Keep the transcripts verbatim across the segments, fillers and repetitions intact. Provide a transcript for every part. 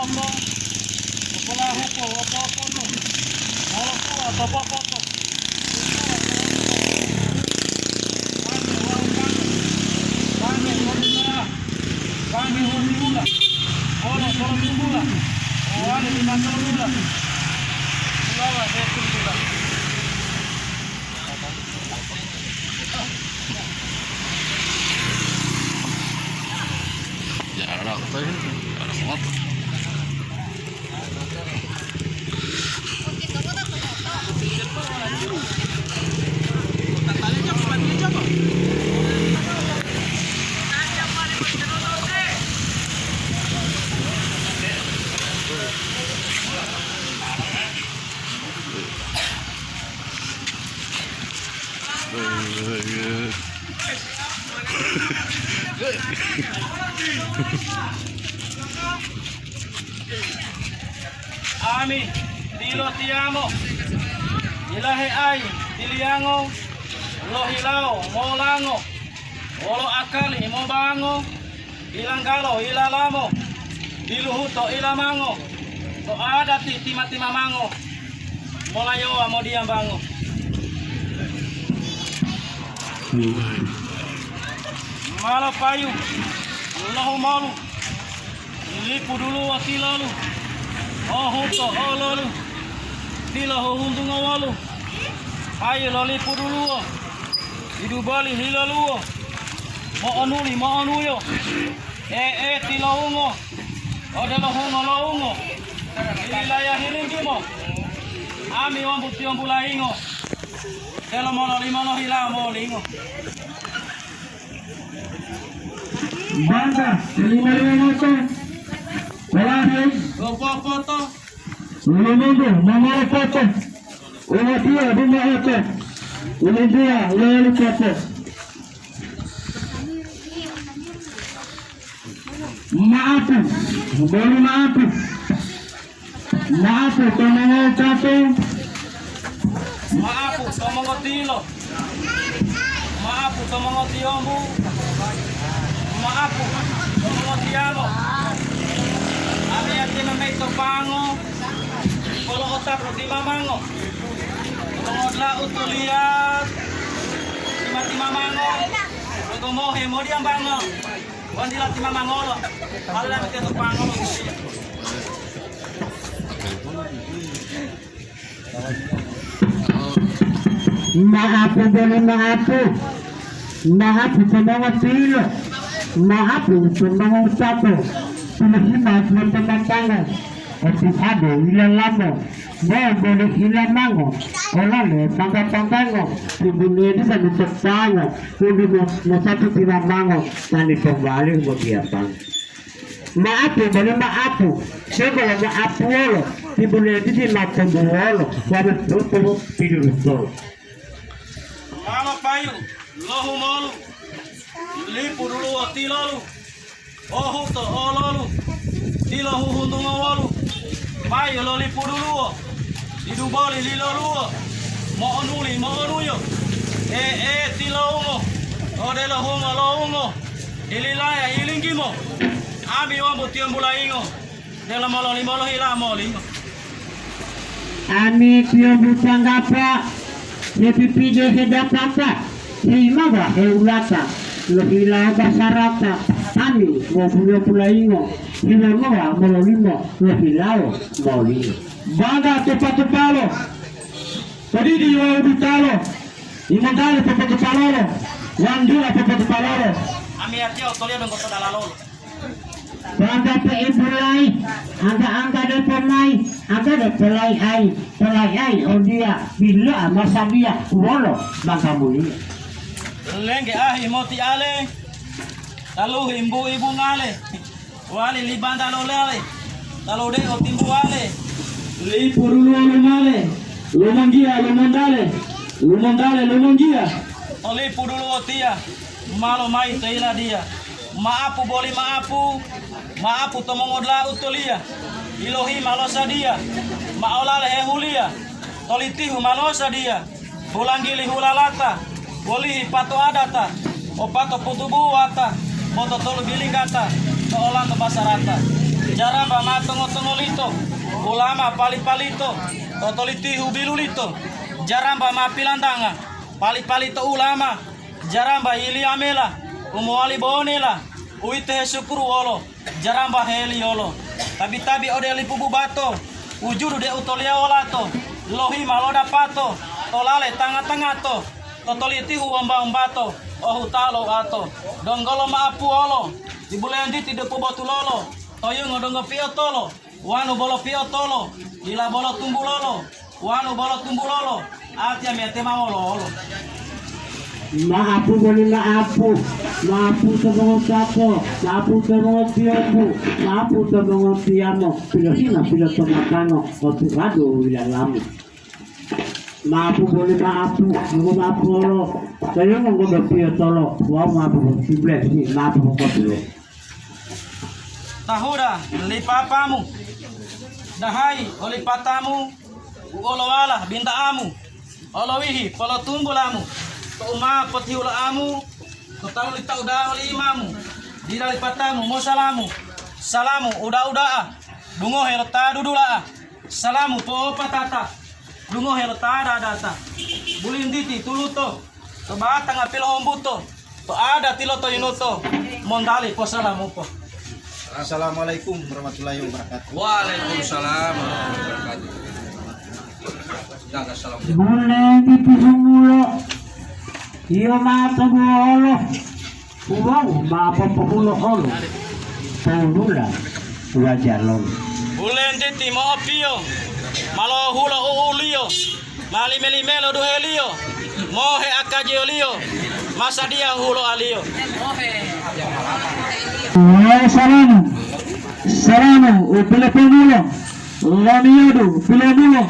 Opo, opo lahupo, opo-opoto, molotuwa to popoto. Bangi wawu bangi, bangi wonu mola, bangi wonu mula, wolo tolotumbula, owali lima tolodula, hulawa se tulodula. Ya, ada apa ini? Ada motor. Ami tilotiyamo, ilaheayi tiliyango, lohilawo molango, wolo akali mobango, ilanggalo ilalamo, diluhuto ilamango, to adati tima-timamango, molayowa modiyambango. Malo payu, lohumolu, lipu duluwo tilolu, ohuto ololu, tilohuhuntungo wolu, payu lo lipu duluwo, didu boli hiloluwo, mo'onuli mo'onuyo, e'e tilowungo, odelo hungo lowungo, ililaya hilinggimo, ami wombu tiyombula yingo, delomo lolimo lohila molingo. Bangga, lima-lima moto, polaris, Gopopoto, lulundu, mamoro poto, uwatiya, buma oto, uluntuwa, loli poto. Maapu, boli maapu. Maapu to mongowutato. Maapu to mongotilo. Maapu to mongotiyombu. Maapu to mongotiyamo. Ami yatiya memayi to pango, polo'otapu timamango. Mongodula u toliya tima-timamango, lotomohe modiyambango. Wandila timamangolo, Allah mete to pango. Maapu boli maapu, maapu to mongotilo, maapu to mongowutato, puluhima to temantango, otihade yilalamo, bo boli hilamango, olale pangga-panggango, tibunedi sanutopango, undi mo-, mosatu tilamango, tani pombali umodiyapango. Maapu boli maapu, soko lo maapuwolo, tibulentiti ma tombuwolo, wawu tutu pidulutolo. Malo payu, lohumolu, lipu duluwo tilolu, ohuto ololu, tilohuhuntungo wolu, payu lo lipu duluwo, didu boli liloluwo, mo'onuli mo'onuyo, e'e tilowungo, odelo hungo lowungo, ililaya ilinggimo, ami wombu tiyombula yingo, delomo lolimo lohila molingo. Ami tiyombu tanggapa, hepipide hedapata, heyimawa heulata, lohilawo basarata, ami wombu tiyombula yingo, hilomowa mololimo lohilawo molingo. Bangga tupa-tupalo, podidi wawu dutalo, imodali popotupalolo, wandula popotupalolo. Ami yatiya otoliya donggo to dalalolo. Bangga pe'ebulayi, angga-angga depomai, angga depolai'ayi, polai'ayi odiya, bilo'a masadiya wolo bangga muliya. Lengge ahi motiale, taluhu imbu-ibungale. Wali libanta lolale, ta lode'o timbuwale. Lipu duluwo lumale, lumonggiya lumontale, lumontale lumonggiya. Olipu duluwo tiya, ma lomayi to yiladiya. Ma'apu boli ma'apu, ma'apu to mongodula'a utoliya. Bilohi ma losadiya, ma olale hehuliya, tolitihu ma losadiya. Hulanggili hulalata, wolihi pato adata, opato putubuwata, mototolu bilinggata, to olanto basarata. Jaramba ma tongo-tongolito, ulama pali-palito, totolitihu bilulito. Jaramba ma pilantanga, pali-palito ulama. Jaramba yiliyamela, u mowali bonela, uwito hesukuru wolo jaramba heliyolo. Tabi-tabi ode lipu bubato, wujudu de'u toliyawo lato, lohima lodapato, tolale tanga-tangato, totolitihu womba-wombato, ohutalo uato, donggolo ma'apuwolo, ti bulentiti depo botulolo, toyungo donggo piotolo, wanu bolo piotolo, dila bolo tumbulolo, wanu bolo tumbulolo, atiya mete ma wololo. Ma'apu boli ma'apu, ma'apu to mongotato, ma'apu to mongotiyombu, ma'apu to mongotiyamo, pilohina pilotomatango, oturadu wilalamu. Ma'apu boli ma'apu, mongo ma'apu olo, toyungo ngodo piotolo, wawu ma'apu boli tiblesi, ma'apu pokotulo. Tahuda li papamu, dahayi oli patamu, u olowala binta'amu, olowihi polotumbulamu, to'u ma potihula'amu to talu li tauda oli imamu, dila li patamu mosalamu, salamu uda-uda'a, dungohe lo ta dudula'a, salamu po'opatata, dungohe lo ta dadata, bulintiti tuluto, to batanga pilo'ombuto, to adati lo to yinuto, montali posalamupo. Assalamualaikum warahmatullahi wabarakatuh. Waalaikumsalam warahmatullahi wabarakatuh. Jaga salam. Bulentiti humulo, iyo ma to buwolo, uwawu ma popohulo olo, poulula wajalolo. Bulentiti mo'opiyo, ma lohulo u'uliyo, ma lime-limelo duheliyo, mohe akajiyoliyo, ma sadiya huhulo'aliyo. Wawu salamu, salamu u pilopomulo, lomiyodu pilomulo,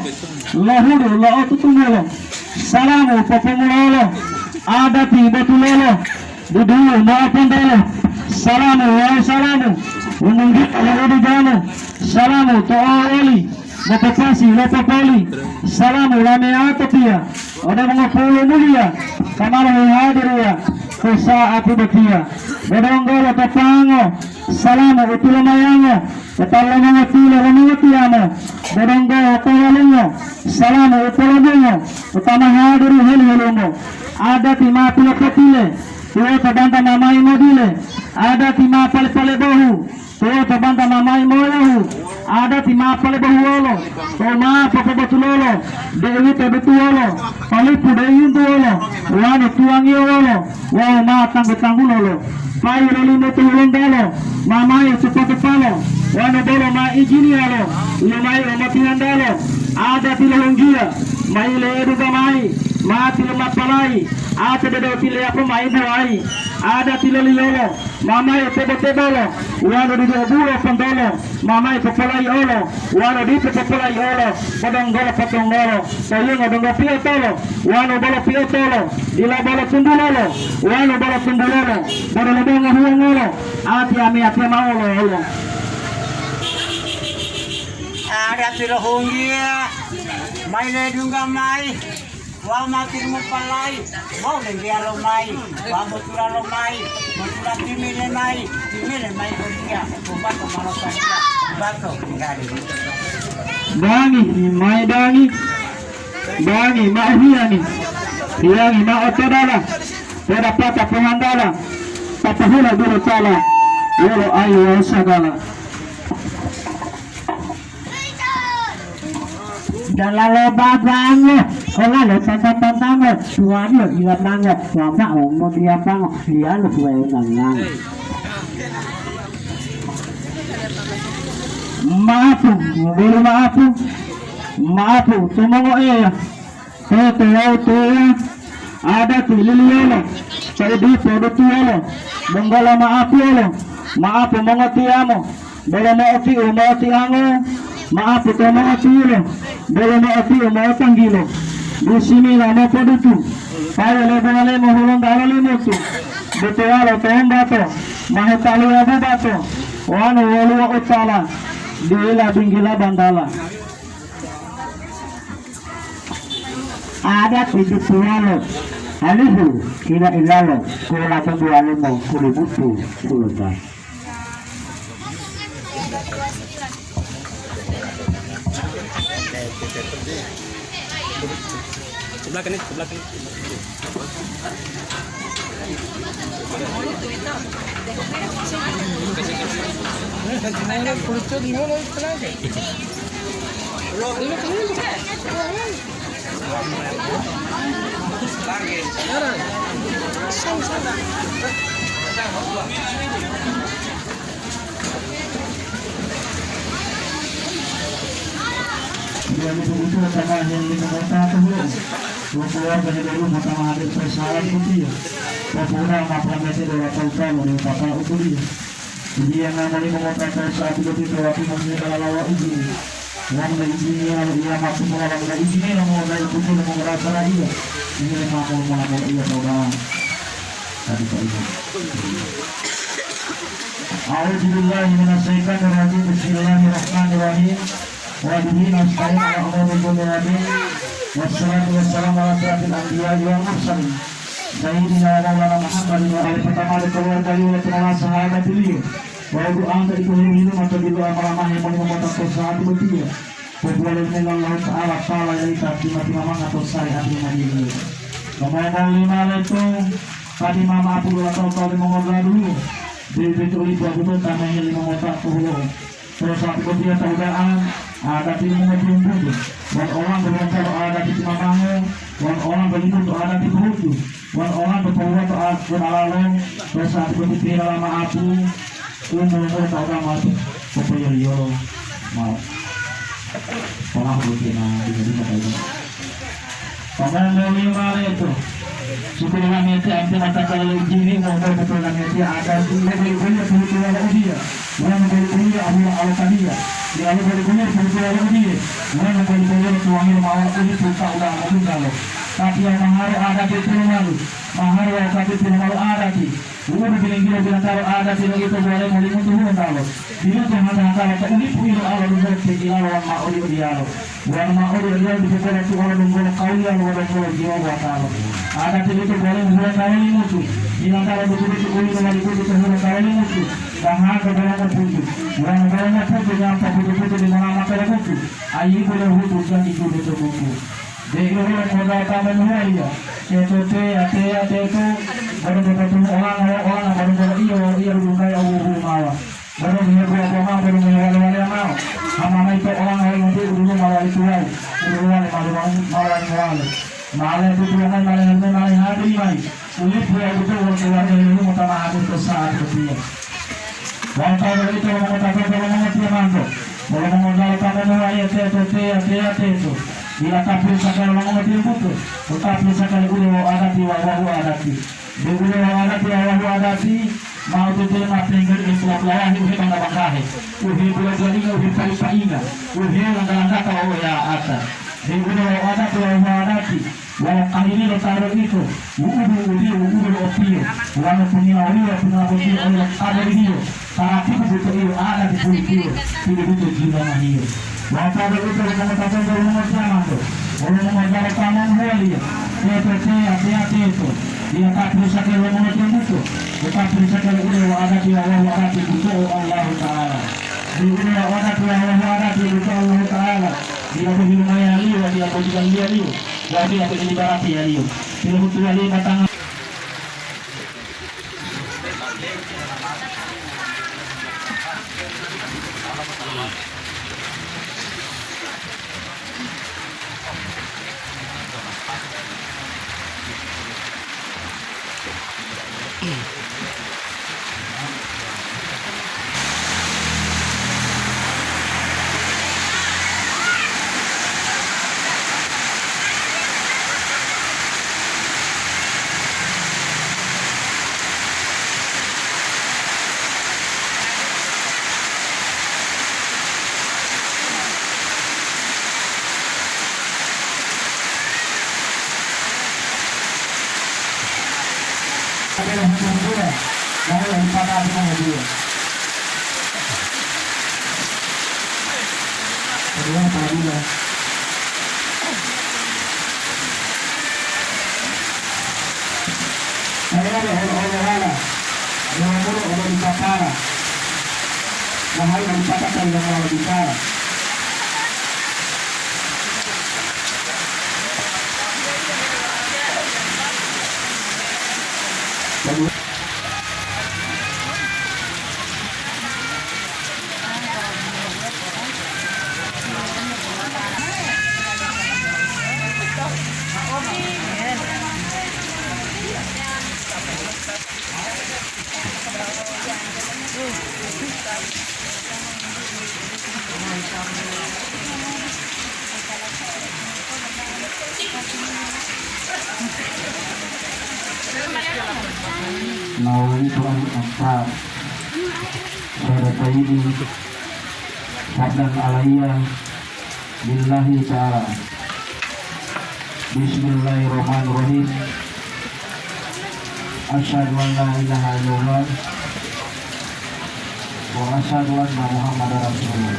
lohudu lo'otutumulo, salamu popomulolo, adati botulolo, dudu'u mo'opontolo, salamu wawu salamu, wununggita lo'odudamo, salamu to owoli, mopopasi lo popoli, salamu lameya to tiya, ode mongopulu mulia, ta ma lohehadiriya to sa'ati botiya. Bodonggolo to pango, salamu u tilomayango, to talu lo mongotilo lo mongotiyamo, bodonggolo to walungo, salamu u polobungo, to ta ma hadiri helu-helungo. Adati ma pilopotile, tuwoto banta ma mayi modile, adati ma pale-pale bohu, tuwoto banta ma mayi moyohu, adati ma pale bohuwolo, to ma popobotulolo, de'uwito dutuwolo, palipu de'u yuntuwolo, wanu tuwangiyo wolo, wawu ma tanggu-tanggulolo. Payi lo limo to Hulontalo, ma mayi tupa-tupalo, wanu bolo ma ijiniyalo, lomayi omotihandalo, adati lo hunggiya, ma yiledu gamayi, ma tilomapalayi, ate dede'u tileyapo ma ibuwayi, adati lo liyolo, ma mayi tebo-tebolo, wanu didu obulo pontolo, ma mayi popolayi olo, wanu dipo popolayi olo, podonggolo potonggolo, toyungo donggo piotolo, wanu bolo piotolo, dila bolo tumbulolo, wanu bolo tumbulolo, bolo lobongo huwongolo, ati amiyatiya ma olo-olo. Adati lo hunggiya, mayi ledungga mayi. Wawu ma tilumopalayi, wawu lenggeya lomayi, wawu motula lomayi, motula timile mayi, timile mayi hodiya, umbato ma losadiya, umbato tinggali. Dangi, mayi dangi, dangi ma ohiyangi, hiyangi ma otodala, podapata pohantala, papahula durutala, wolo ayu wawu sagala. Dalalo babango, olalo tanta-tantango, tuwaliyo ilatango, wambao modiyapango, diyalu tuwayo ngangango. Maapu, boli maapu, maapu, to mongoeya, teto wawu teya, adati liliyolo, to dipo dutuwolo, bonggolo maapiyolo, maapu mongotiyamo, bolo mo'oti'u mo'otiango, ma'apu to mo'otilo, bolo mo'oti'u mo'otanggilo. Bisimila mopodutu, payo lo bowale mohulontalo limutu, butuwalo to wombato, mahutaluwa bubato, wonu woluwo utala, dila binggila bantala. Adati dutuwalo, alihu ila-ilalo, kula to duwalimo kulibutu kulota. Ke belakang nih, ke belakang. Iya, betul-betul sama yang lima kota tuh, Bu. Dua keluarga dari rumah sama hadir persahabatan itu ya. Papura mapamete dua tahu-tahu dari papa ukuliah. Iya, nama lima kota persahabatan itu tapi masih dalam lawa uji. Wong la ijini lalu iya matu mula wong la ijini lalu wong la ikuti lalu wong rasa iya. Ini lima puluh mula mula iya tahu dah. Tadi Pak Imam. A'udzubillahi minasyaitonirrajim. Bismillahirrahmanirrahim. Wa bihi nasta'in ala umuri dunya wa din. Wassalatu wassalamu ala asyrafil anbiya'i wal mursalin. Sayyidina wa maulana Muhammadin wa ali pertama dari keluarga beliau, semua sahabat beliau. Wa ibu anta itu hilu-hilu mata bilu amalamahe moni memota perusahaan botiya. Pobuwale mela Allah Ta'ala pala yaitu tima-tima manga to syariat Muhammadiyah. Ngomong lima leto, tadi mama apu dua tahu tahu lima ngodula dulu. Bebe to ibu apu to tamahe lima mota to hulo. Terus apu botiya tahu daan, ada timu ngopi umbutu. Wan orang berbicara ada di tima mango, wan orang berlibur to ada di burutu. Wan orang berpawuwa to ada di alalo, terus apu botiya lama apu. Umur-umur tahu dah mati, popoyolo-yolo mau. Pernah mungkin, nah, dengar-dengar tahu dah. Paman mau lima itu. Suku lamiyati ante mata kalau jiri mau mau betul lamiyati ada di beli-beli puluh tua udia. Wanu beli-beli ahula alkadia. Di alu beli-beli puluh tua udia. Wanu beli-beli tuangil mawar ini pun tahu dah mau tinggal. Tapi yang mahari ada di puluh malu. Mahari yang tapi puluh malu ada di. Wu'udu bilinggilo bilantalo adati lo ito buwale molimutu hulontalo. Bilutu hata-hatala to ulipu ilo alo dunggote ilalo wan ma oli-oliyalo. Wan ma oli-oliyalo dipopolotuwalo dunggola kawuliya lo wadonggola jiwa buwatalo. Adati lo ito buwale hulontalo limutu. Bilantalo dutu-dutu uwito waliputu to hulontalo limutu. Bahato bolo moputu. Wan bolo moputu nyampa putu-putu di mola matolobutu. Ayibu lo hutu janji tudu to buku. Deu wolo poda ta momuwaliya, teto teya, teya, teto, bodo popotumu olanga, olanga, bodo, bodo, iyo, iyo, dudunggaya, wuwu, mawa. Bodo, mihe, buwa, boma, bodo, mihe, wale, wale, mao. Hama mayi to olanga, wale, ngonti, udulu, mawa, itu, wau. Udulu, wale, malu, malu, mawa, wale. Male, tutuwa, mayi, male, male, male, hadiri, mayi. Ulipu ya betul wong keluarga ilmu utama hadir to saat botiya. Wawu tawu boyito lomongotato to lomongotiyamanto, wolo mongodula'a ta momuwaliya teto teya, teya teto. Dila ta pirisaka lo mongotiyombunto, bo ta pirisaka lo ude wawu adati wawu wawu adati. Deu ude wawu adati wawu wawu adati, ma ututula ma tenggeli u tula-tulawahe u hebangga-banggahe, u hebula-bulaliga, u hepayi-payinga, u helangga-langgata wawu ya'ata. Deu ude wawu adati wawu wawu adati. Wawu kahini lo ta boyito, wu'udu wu'udiyo wu'udu lo opiyo, wonu pongilaoliyo pongilabotiyo oli lo ta bolidiyo, ta rapitu butoiyo adati pulitiyo, piloduto jiwa mahiyo. Wawu ta boyito lo mongotapenta lo mongotiyamanto, wolo mongodula'a ta momuwaliya, teto teya, teya teto, dila ta pirisake lo mongotiyombunto, bo ta pirisake lo ude wawu adati wawu wawu adati buto'o Allahuta'ala. Dila ude wawu adati wawu wawu adati buto'o Allahuta'ala, dila bohilumayaliyo, dila botigaliyaliyo. Watiya to ini barati yaliyo. Pilohutuwaliyo batanga. Adalah hukum dia, mau yang pada hukum dia. Kedua, pada dia. Saya ada orang-orang mana? Ada orang orang di Papara. Wahai yang katakan yang mau bicara. Nawaitu an anta syahadataini fardan alayya lillahi ta'ala. Bismillahirrahmanirrahim. Asyhadu an la ilaha illallah wa asyhadu anna Muhammadar Rasulullah.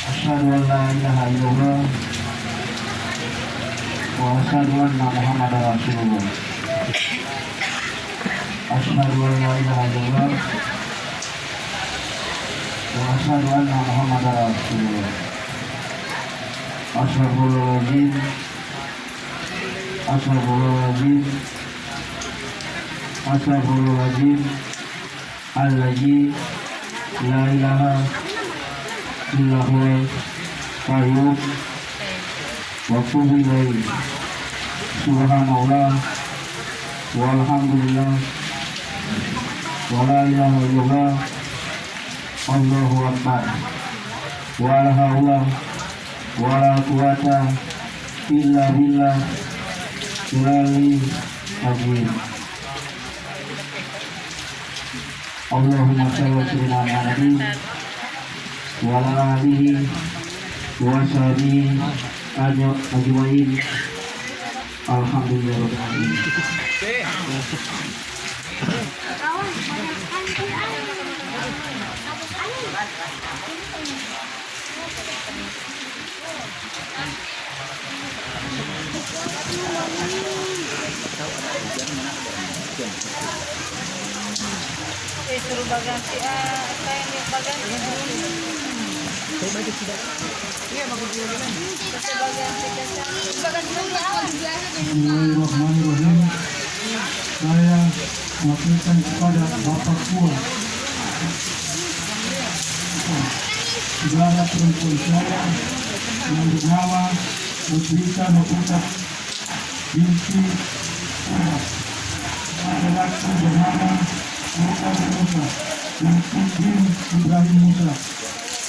Asyhadu an la ilaha illallah wa asyhadu anna Muhammadar Rasulullah. Asyhadu an la ilaha illallah wa asyhadu anna Muhammadar Rasulullah. Astagfirullahaladzim. Astagfirullahaladzim. Astagfirullahaladzim. Allazi la ilaha illa huwal qayyum wa tubu ilaih. Subhanallah, walhamdulillah, wa la ilaha illallah, Allahu akbar. Wa la haula wa la quwata illa billah. Azim. Allahumma shalli ala sayyidina Muhammadin wa ala alihi wa sahbihi ajma'in. Alhamdulillahirabbil alamin. Eh, suruh baganti, ah, apa yang dia baganti? Iya, bagus juga. Bismillahirrahmanirrahim. Saya melaporkan kepada Bapak Tua, saudara perempuan saya yang bernama Putrika Novita binti Umar, laki-laki bernama Sultan Musa binti bin Ibrahim Musa.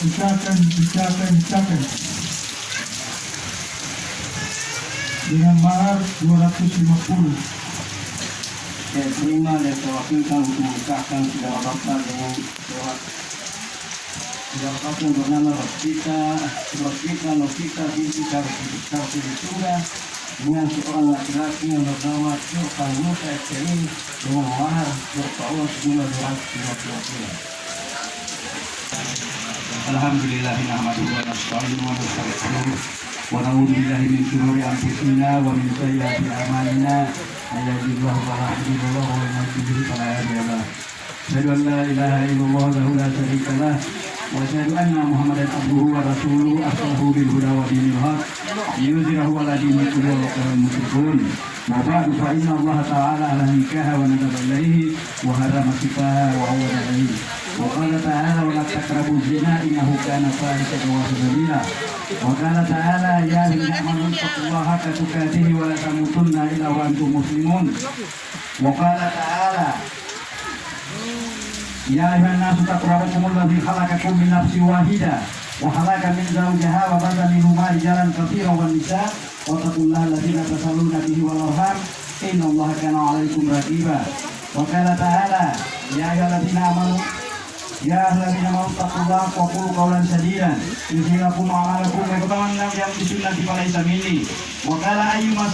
Ucapan, ucapan, ucapan. Dengan mahar dua ratus lima puluh. Saya terima dan saya wakilkan untuk mengucapkan saudara bapak dengan saudara bapak yang bernama Rosita, Rosita Novita binti Kartini Tungga dengan seorang laki-laki yang bernama Sultan Musa S T I dengan mahar berpahala sejumlah dua ratus lima puluh rupiah. Alhamdulillah, nahmaduhu wa nasta'inuhu wa nastaghfiruh, wa na'udzu billahi min syururi anfusina wa min sayyiati a'malina. May yahdihillahu fala mudilla lahu wa may yudlil fala hadiya lahu. Asyhadu an la ilaha illallah wahdahu la syarika lah, wa asyhadu anna Muhammadan abduhu wa rasuluh, arsalahu bil huda wa dinil haq, liyuzhirahu ala dini kullihi wa law karihal musyrikun. Wa ba'du, fa inna Allah ta'ala anhaka nikaha wa nadhara ilaihi wa harrama sifaha wa awwada alaihi. Wa qala ta'ala, "Wa la taqrabu zina innahu kana fahishatan wa sa'a sabila." Wa qala ta'ala, "Ya ayyuhallazina amanu taqullaha haqqa tuqatihi wa la tamutunna illa wa antum muslimun." Wa qala ta'ala, "Ya ayyuhan nasu taqu rabbakumul ladzi khalaqakum min nafsin wahidah wa khalaqa min zawjiha wa batsa minhuma rijalan katsiran wan nisa." Wattaqullaha allazi tasaaluna bihi wal arham, innallaha kana 'alaikum raqiba. Wa qala ta'ala, ya ayyuhallazina amanu, ya ayyuhallazina amanu taqullaha wa qulu qawlan sadida, yuslih lakum a'malakum wa yagfir lakum dzunubakum wa man ya'mal su'an nudziqhu min 'adzabil alim. Wa qala ayyuma